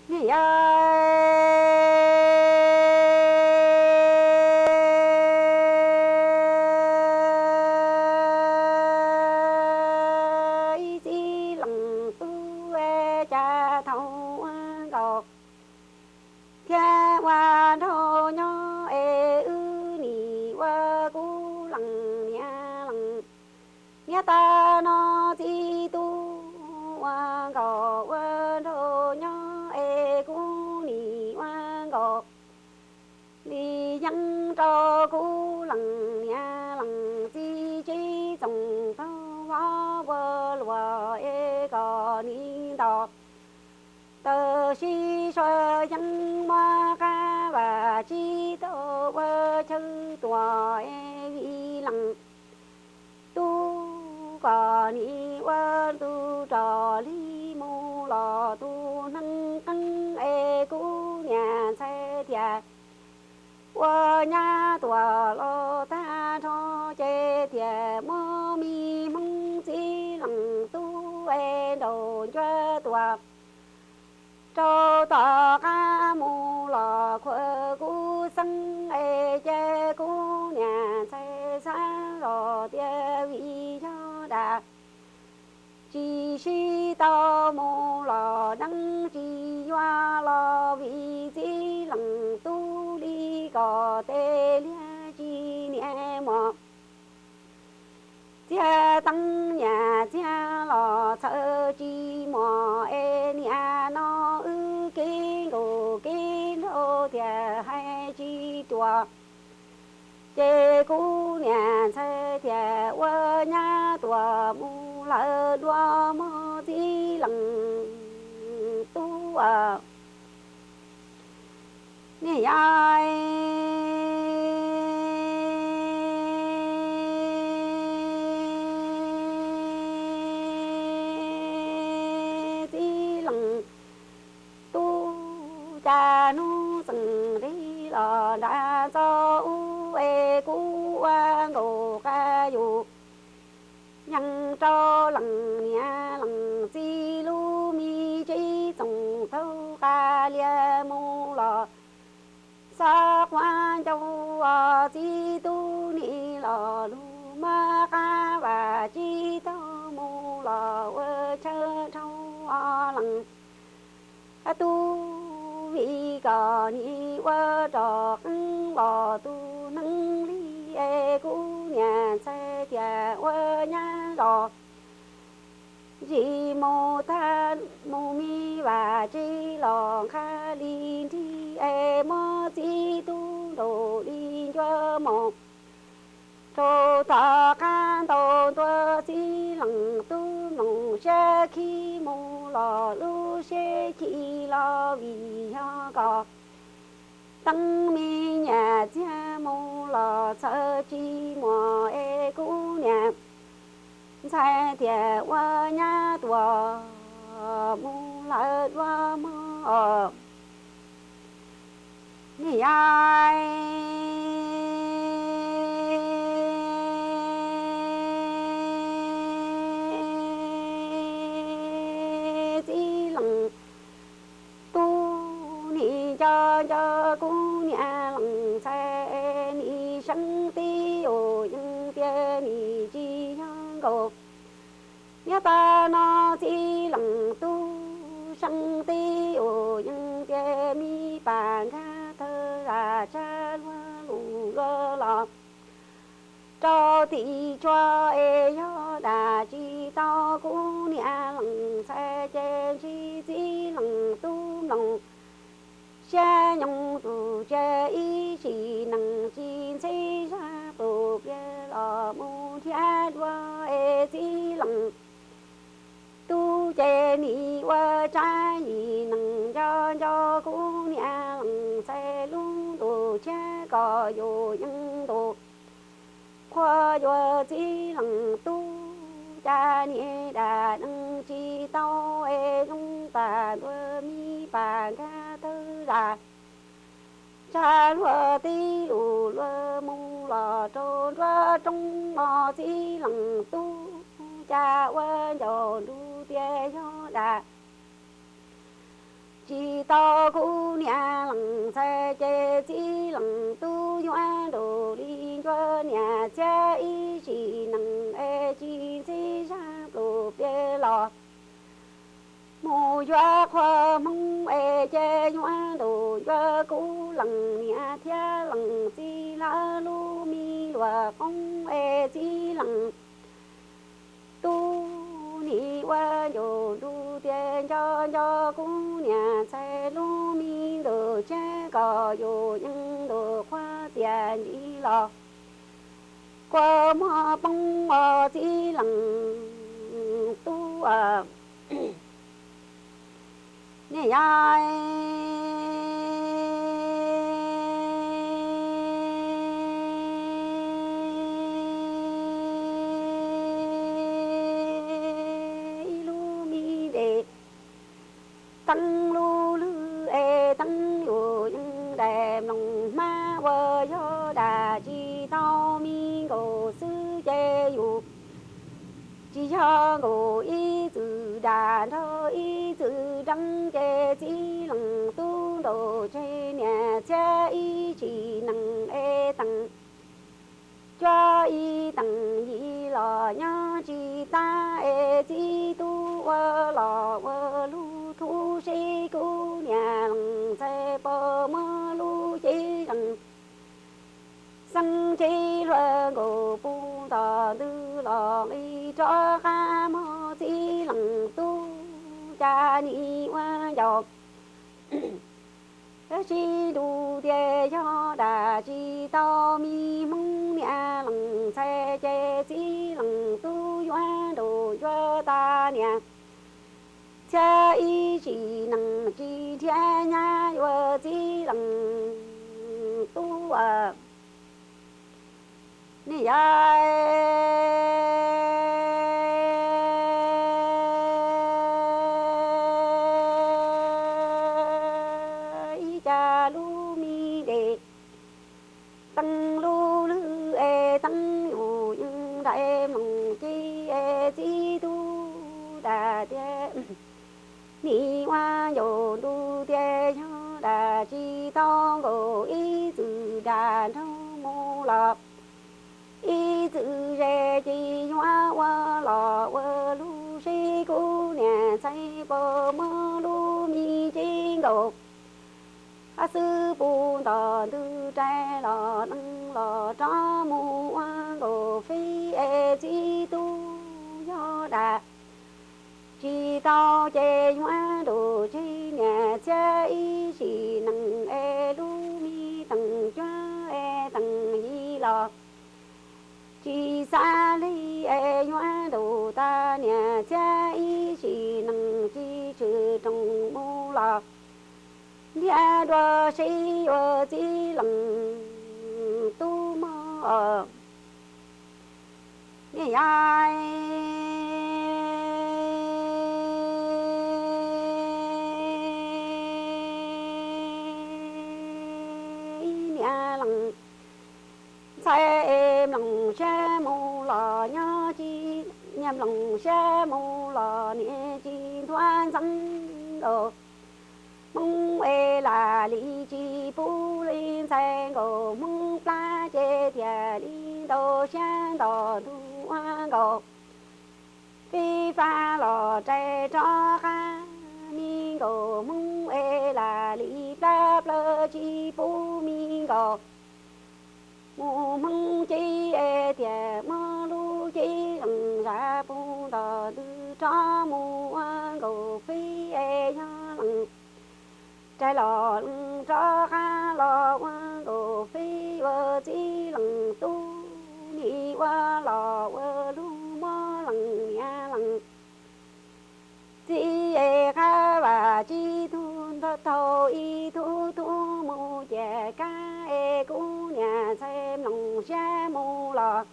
Niam yog ib txiv leej tub, cas thaum ua nkauj thiab ua nraug nyob es wb nim ua kub leej niam leej. Niam tab no txiv tub ua nkauj ua nraug nyob es kub nim ua nkauj li yeeb rau kub leej niam leej txiv tsev txoos taug vov ua luam es kom nim nto. Tawm sib sau yeeb muab qab vam tsib taug ua chaw tuam es vim leej tub kom nim ua ntu rog li mus los tus neeg qeeb es kub niam ntxhais thiaj ua nyab tuam los tag nrho ces thiaj muab me hmoob txiv leej tub es nraug ncuav tuam rau tom qab mus los khuam kub xeeb es ces kub niam ntxhais xav zog tias vim yog dab tsis sib tau mus los neeb tsis yuav los vim txiv leej tub li kom tes liab tsis niam mos. Txiaj teeb nyaj txiag los txhawj tsis mos es niam no wb kev nkauj kev nraug thiaj hais tsis tuaj. Ces kub niam ntxhais thiaj ua nyab tuam mus lawm dua mog txiv leej tub. Niam yog txiv leej tub, cas hnub txeem nqis los nram txoj ub es kub ua nkauj qab yus yees rau leej niam leej txiv lub me tsev txoos taug qab lias mus los xav quav ncauj txiv tub nim los lug muab qab vam tsib taug mus los ua chaw dhau leej tub vim kom nim ua rog qeeb los tus neeg li es kub niam ntxhais thiaj ua nyab zog ntsis mus tag mus me vam tsis los nqhas li nrig es muab txiv tub nraug li ncuav mos rau tom qab ntau ntua txiv leej tub mloog siab khib mus los lub siab chim los vim yog kom teeb me nyaj txiag mus los txhawj tsis muaj es kuv niam ntxhais thiaj ua nyab tuaj mus lawm dua mog. Niam yog txiv leej tub nim nco nco kuv niam leej ntxhais nim seeb tib ua yees tias nim tsis yog nkaus. Niam tab no txiv leej tub seeb tib ua yees tias me pas nkag thawj zam tsa luag lus luag los rau tim tsuas es yog dab tsis tau kuv niam leej ntxhais ces ntsib txiv leej tub mloog siab nyoos tus tsev ib sim neej tsis ntxhib zaj tus pliag los mus nrhiav dua es txiv leej tub ces nim ua tsab yim neej nco nco kuv niam leej ntxhais lub ntuj tshiab kom yus yeej ntuj qhua yuav txiv leej tub cas niam dab neeg tsis tau es zoo tas ntua me pas nkag thawj zam tsa luag tib lus luag mus los rau nruab roob mog txiv leej tub cas ua ncaus nrug tias yog dab tsis tau kuv niam lees ntxhais ces txiv lees tub yuav nraum li ncua niam txiab ib sim nees es tsis ntxib zaj pluj pliaj los mus yuav qhua Hmoob es ces yuav nraum ncua kuv lees niam thiab lees txiv lawv lub me luag qoob es txiv lees tub nim ua ncaus ntu tias nco nco kuv niam ntxhais lub me ntuj tshiab kom yus yeej ntuj qhuab txias ntsis los kua muag poob ua txiv lees tub niam yau ib lub me ntes teeb lub lwg es teeb yus yeej daim mloog hmab ua yog dam tsis tau me nkaus xwb ces yus tsis yog nkaus ib txwm dam nrog ib txwm deeb ces txiv lees tub nraum tseg niam txiab ib tsim nees es teem cuab ib teem yim los nyob tsis tab es txiv tub ua los ua lug thub seb kuv niam lees ntxhais puas muaj lub cev zees xeeb cev luag nkaus puv ntom ntws los nqis rov qab mog txiv lees tub cas nim ua ncaus sib nrug tias yog dam tsis tau me Hmoob niam lees ntxhais ces txiv lees tub yuav nraum ncua tas niam txiab ib tsim nees tsis nrhiav nyab yuav txiv lees tub niam yau ib cas lub me ntes teeb lub lwg es teeb yus yeej daim mloog ces es txiv tub dam tias nim ua ncaus ntu tias yog dam tsis tau nkaus ib txwm dam nrog mus los ib txwm ze ces yuav ua los ua lug seb kuv niam ntxhais puas muaj lub me cev nkaus hab xwb puv ntom ntws rais los lees los rov mus ua nkaus feb es txiv tub yog dam tsis tau ces yuav nraum tseg niam txiab ib tsim nees es lub me teem cuab es teem yim los tsis xav li es yuav nraum tas niam txiab ib tsim nees tsis tshwm roos mus los ntiab dua seb yuav txiv lees tub mog niam yau niam lees ntxhais es mloog siab mus los nyob tsis niam mloog siab mus los niam tsis ntuav ntxeev nkaus Hmoob es lam li tsis pub li ntxhais nkaus Hmoob plab ces tias li ntau siab nto ntug ua nkaus fib fab los rais rov qab me nkaus Hmoob es lam li plab plawv tsis pub me nkaus mus Hmoob ces es tias muab lub cev lees zam puv ntom ntws rov mus ua nkaus feb es yog lees rais los lees rov qab los ua nkaus feb yuav txiv lees tub nim ua los ua lug muab lees niam lees txiv es qab vam tsis tug nto thaum ib tug tub mus ces kab es kuv niam ntxhais mloog siab mus los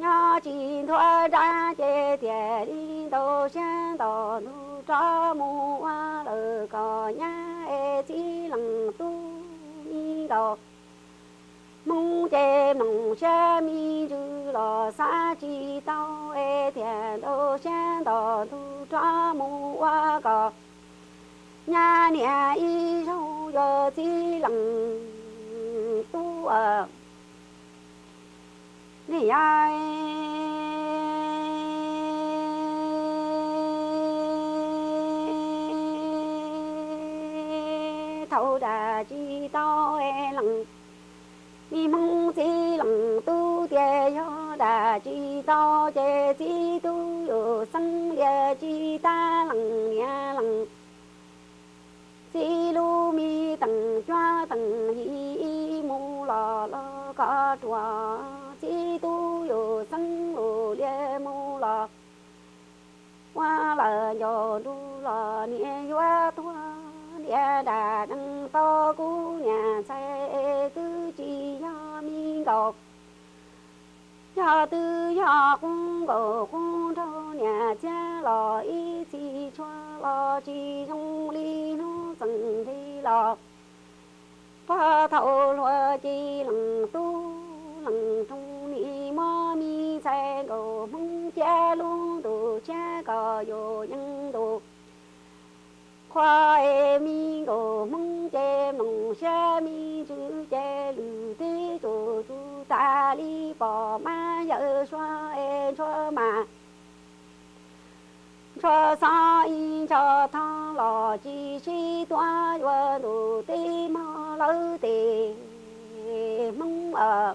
nyob tsis ntuav nrab ces tias li ntau siab nto ntug rov mus ua lawm kom nyab es txiv lees tub me nkaus Hmoob ces mloog siab me ntsws los xav tsis tau es tias ntau siab nto ntug rov mus ua kom nyab niam ib zaug yuav txib leej tub. Niam yau, thaum dam tsis tau leej, me hmoob txib leej tub tias yog dam tsis tau ces txib tub yus xeeb lias tsis tau leej niam leej. Txib lub me teem cuab teem yig mus los los koj ruam, txib tub yus xeeb lus lias mus los ua lawm ncauj ntuj los niam yuav tuag. Niam dam deev tau kuv niam ntxhais twb tsis yog me nkaus, yog twb yog qub nkaus qub nraug niam txiab los ib txhis tshua los tsis zoo li hnub txeem nti los. Pog thaum hluas ces leej tub leej rooj nim muab me ntxhais nkaus hmoob cia lub ntuj tshiab kom yus yeej ntus. Qhua es me nkaus hmoob ces mloog siab me ntsws ces lwm teb tsuj tsuj tas li pom mab yawm suab es ntshua mas ntshua xob ib ntshua thoob los tsis sib tuav yuav ntuj teb mog lawv tes hmoob.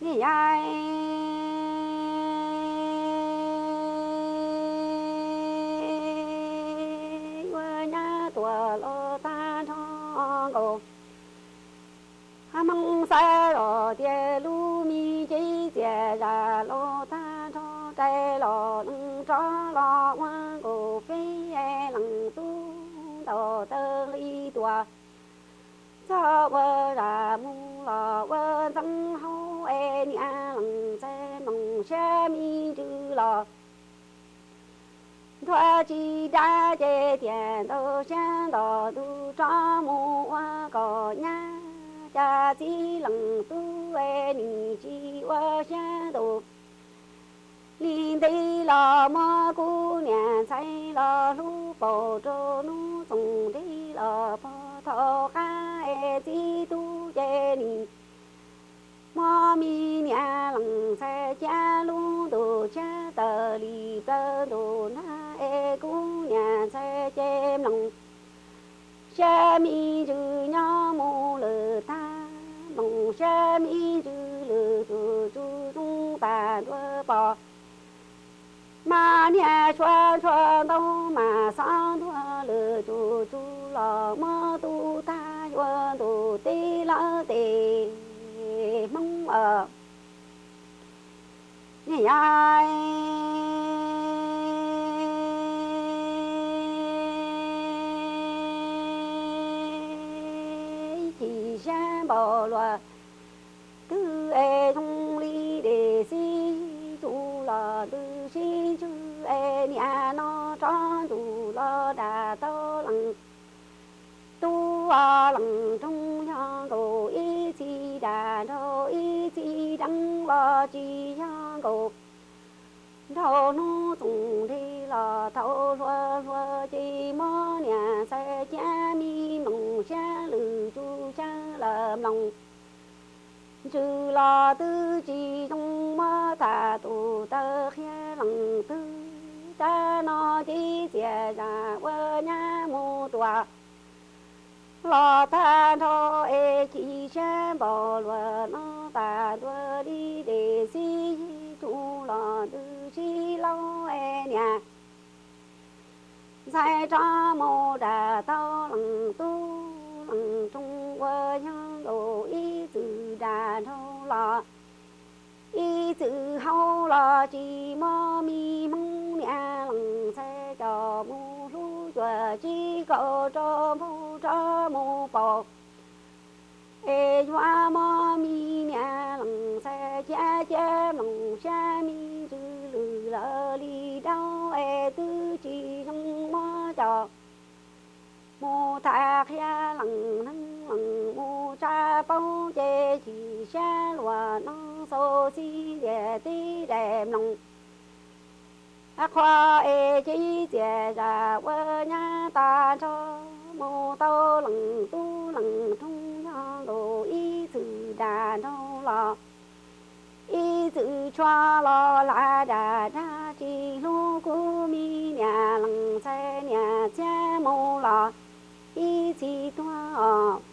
Niam yau, yuav nyab tuag los tag nrho nkaus. Hmoob xav los tias lub me cev txias zam los tag nrho, rais los leej rov los ua nkaus peb leej tub ntaus taw nqi tuas. Txog ua zam mus los ua ntxeev hauv es niam leej ntxhais mloog siab me ntsws los ntuag tsis dab ces tias ntau siab nto ntuj rov mus ua kom nyab. Cas txib leej tub es nim tsis ua siab ntus li nti los muab kuv niam ntxhais los hlub paum rau hnub txoos nti los pog thaum qab es txib tub ces nim muab me niam leej ntxhais cia lub ntuj tshiab taws li plaws ntuj nag es kuv niam ntxhais ces mloog siab me ntsws nyob mus lwm tag, mloog siab me ntsws lwm tsuj tsuj zoo tas ntuag pom. Mas niag suav ntshua ntau mas xob ntuag lwm tsuj tsuj los muab tu tag yuav ntuj teb lawv tes hmoob. Niam yau, chim siab npaum luaj twg es zoo li dej xib tsuj los ntws sib ntswg es niam no rov ntuj los dam tau leej tub leej rooj yog nkaus ib txhis dam nraug ib txhis deev los tsis yog nkaus nraug hnub txoos nti los thaum hluas hluas ces muab niam ntxhais cia me mloog siab lwm tsuj siab lawm mloog ntsws los twb tsis zoo muab tham tus taw qhia leej twg rab no ces txias zam ua nyab mus tuaj los tag nrho es chim siab npaum luaj no tas ntua li dej xib yig tsuj los ntws sib laub es niam ntxhais rov mus dam tau leej tub leej rooj uas yog nkaus ib txwm dam nraug los ib txwm hauv los tsis muaj me hmoob niam leej ntxhais coj mus hlub cuag tsib kaum rau npaug rov mus paum. Es yuav muab me niam leej ntxhais cia cia mloog siab me ntsws lwm lawv li daub es twb tsis zoo muab coj mus tham qhia leej neeg leej mus tsa paub ces chim siab luaj no xau xib ntiag tib daim mloog Qhua es cia txias zam ua nyab tag nrho, mus tau leej tub leej rooj yog nkaus ib txwm dag nraug los, ib txwm tshuav los lam dag dag tsis hlub kuv me niam leej ntxhais niam txiab mus los ib txhis tuag os.